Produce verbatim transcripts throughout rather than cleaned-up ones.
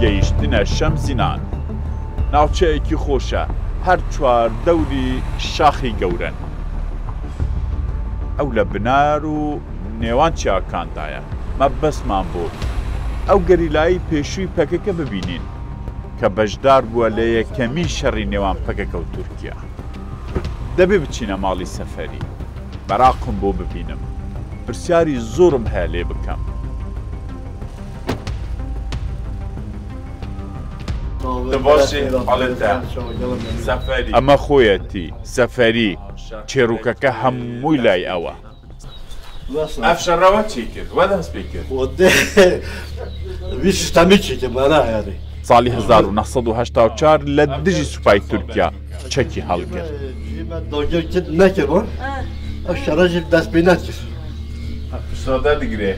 Gehiştine Şemzînan. Navçeyekî xweş e, her çar dewrî şaxî gewr in. Ew li binar û nêwan çiyakan de ye. Me bi dest man bû ew gerîlayî pêşûyî P K K bibînîn, ke beşdar bûye li yekemîn şerî nêwan P K K û Tirkiye. Dibê biçîne malî Seferî. Meraq im bo bibînim. Pirsyarî zor im heye lê bikim. Tu baş î, halê te. Seferî. Ema xwe yetî, Seferî. Çêrokeke hemû lay ew e. Ev şerre we çêkir, we dest pê kir. Wê vî sîstemî çêkir, me ne yani. Salî hezar û neh sed û heşta û çar li dijî supayê Tirkiye çekî helkir. Cî me dagir kir nekir, ha? Ev şerre jî dest pê nekir. Pişta te digire.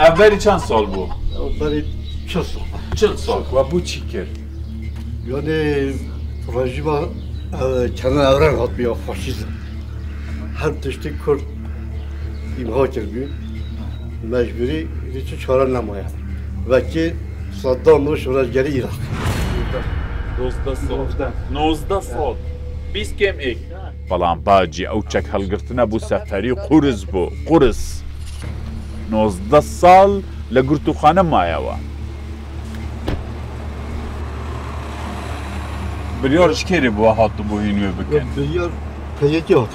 Ev berî çend sal bû? Ev berî çil sal. Çil sal. We bû çi kir? Yani rejîma, e, Kenan Evren hat ya faşîzm. Her tiştî Kurd îmha kiribû. Mecbûrî, hiç çare nemaye. Wekî Saddam û şoreşgerî Iraq. Nozdeh sal. Nozdeh. Nozdeh sal. Bîst kêm êk. Belam bacî ew çek helgirtine bo Seferî qurz bû. Qurz. Nozdeh sal li girtûxane maye we. Biryar ji kê re bû hatibû hîn wê bikin? Biryar P Y K hatibû.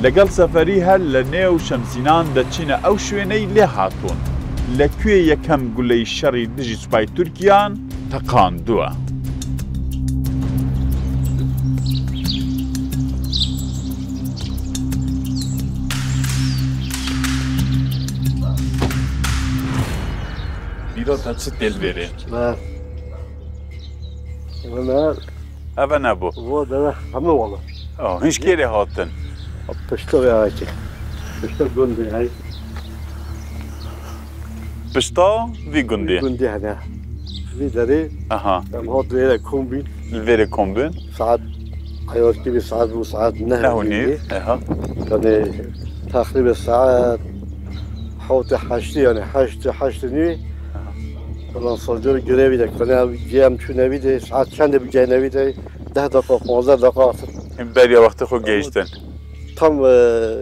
Li gel Seferî her li nêw Şemzînan de çîne ew şwêneyî lê hatûn. Li ku yê yekem guleyî şerî dijî supayê Tirkiyan teqandiwe. Bîra te çi tê li vêrê? Ne. Ev ne? Eve nebû. Vo deve heme wala. Oh, hîn ji kê re hatin? Pişta vê ayakê. Pişta gundê hey. Pişta vî gundê. Vî gundê hene. Vî derê. Aha. Em hat vêre kom bîn. Li vêrê kom bin. Saet, eyalkî bir saet bu saet neh Neh û nîv. Aha. Yani teqrîben saet hewtê heştê yani heştê, heştê nîv. Aha. Falan salcı görevî de. Yani ev cem çûne vî de saet çend bi gene vî de. Deh dakika, panzdeh dakika artık. Hîn beriya wextê xwe gehiştin. Tam, e,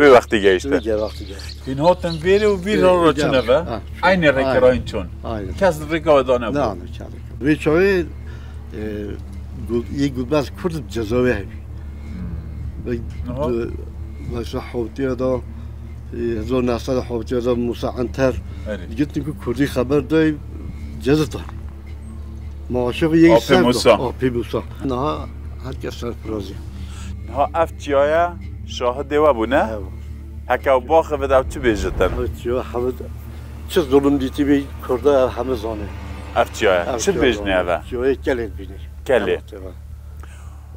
Wê wextê gehiştin. Wê ge-, wextê gehiştin. Hîn hatin vêrê û vîr E, re e, çûne ve. Ha, Aynı rêkê aynen. Rayîn çûn. Aynen. Kes rêka we dane bû. Ne anı çarek. Vê çaxê, e, gu-, yê gulbez Kurd cezaevî hebî. Ve Aha. du-, mesela hewtiya da, e, hezar neh sed hewtiya da Musa Enter Erê. Gitin ku Kurdî xeber day cezatan. Ma aşiq yek Apê ser Musa. Apê Musa. Niha herkes serfiraz e. Niha ev çiyaya şahidê we bû, ne? Ew. Heke ew baxivit ew çi bêjitin? Ev çiya hemid çi zulum dîtî bî Kurda ev hemid zane. Ev çiyaya. Ev Çi çiya bêjinê zane. Eve? Çiyayê kelê bînî. Kelê. Ev teva.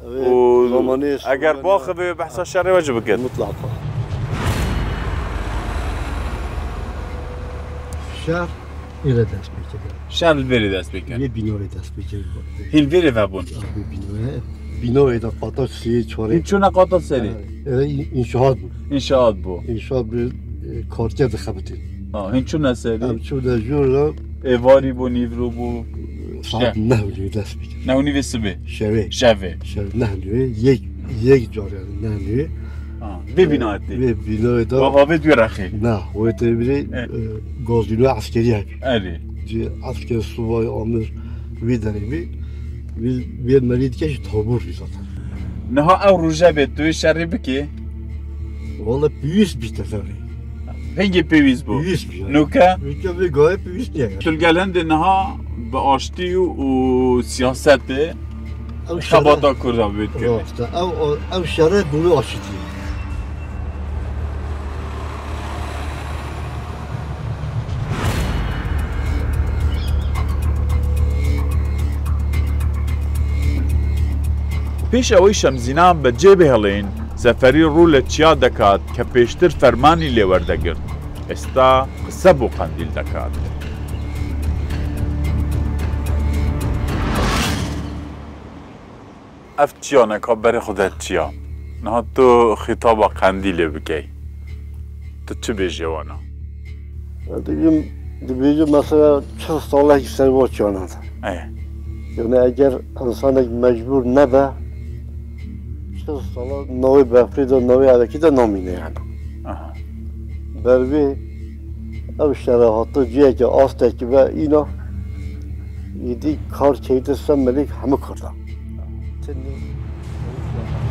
Ev Û zamanê eger Osmanlı baxivê wê behsa şerê we jî bikit. Mutlaka. Şer Êre dest pê kiriye. Şer li vêrê dest pê kir. Yê bînorê dest pê kiriye. Hîn vêrê vebûn. Abi bînorê. Bînorê de qata sê çorê. Hîn çûne qata serê. Êre, êre în-, înşaat bû. Înşaat bû. Înşaat bû, e, karker dixebitîn. Ha, hîn çûne serê. Em çûne jûr re. Êvarî bû, nîvro bû. Saet neh û nîv dest pê kir. Neh û nîvê sibê. Şevê. Şevê. Şev neh nûyê, yek, yek car yani neh nûyê. Ha, vê bînayê tê. Vê bînayê de. Bava vê duyê rexê. Na, wê tê birê, E. e, gazîno eskerî hebî. Erê. Cî esker subay amir vê derê bî. Vê, vê merî dike jî tabûr bî zaten. Niha ew roje bê tu wê şerê bikê? Wala pêwîst bî te ferê. Hingê pêwîst bû. Pêwîst bû yani. Nûke? Nûke vê gayê pêwîst niye yani. Tu li gel hindê niha bi aştî û siyasetê Ew şere xebata Kurda bi wê dikirî. Rast e. Ew, ew şere bi wê aşitî. Pêş ewey Şemzînan bi cê bihêlin, Seferî rû li çiya dekat ke pêştir fermanî lê werdegirt. Êsta qise bo Qendîl dekat. Ev çiya neka berê xwe de çiya. Niha tu xîtaba Qendîlê bikey. Tu çi bêjê wana? Dibêjim, dibêjim mesela çil salekî ser va çanan. Ê. Yani eger insanek mecbur nebe, çil sala navê befrê de, navê erekî de namîne yani. Aha. Bervê ev şerehata ciyeke astekî ve îna îdî kar keyte ser melîk hemû Kurdan.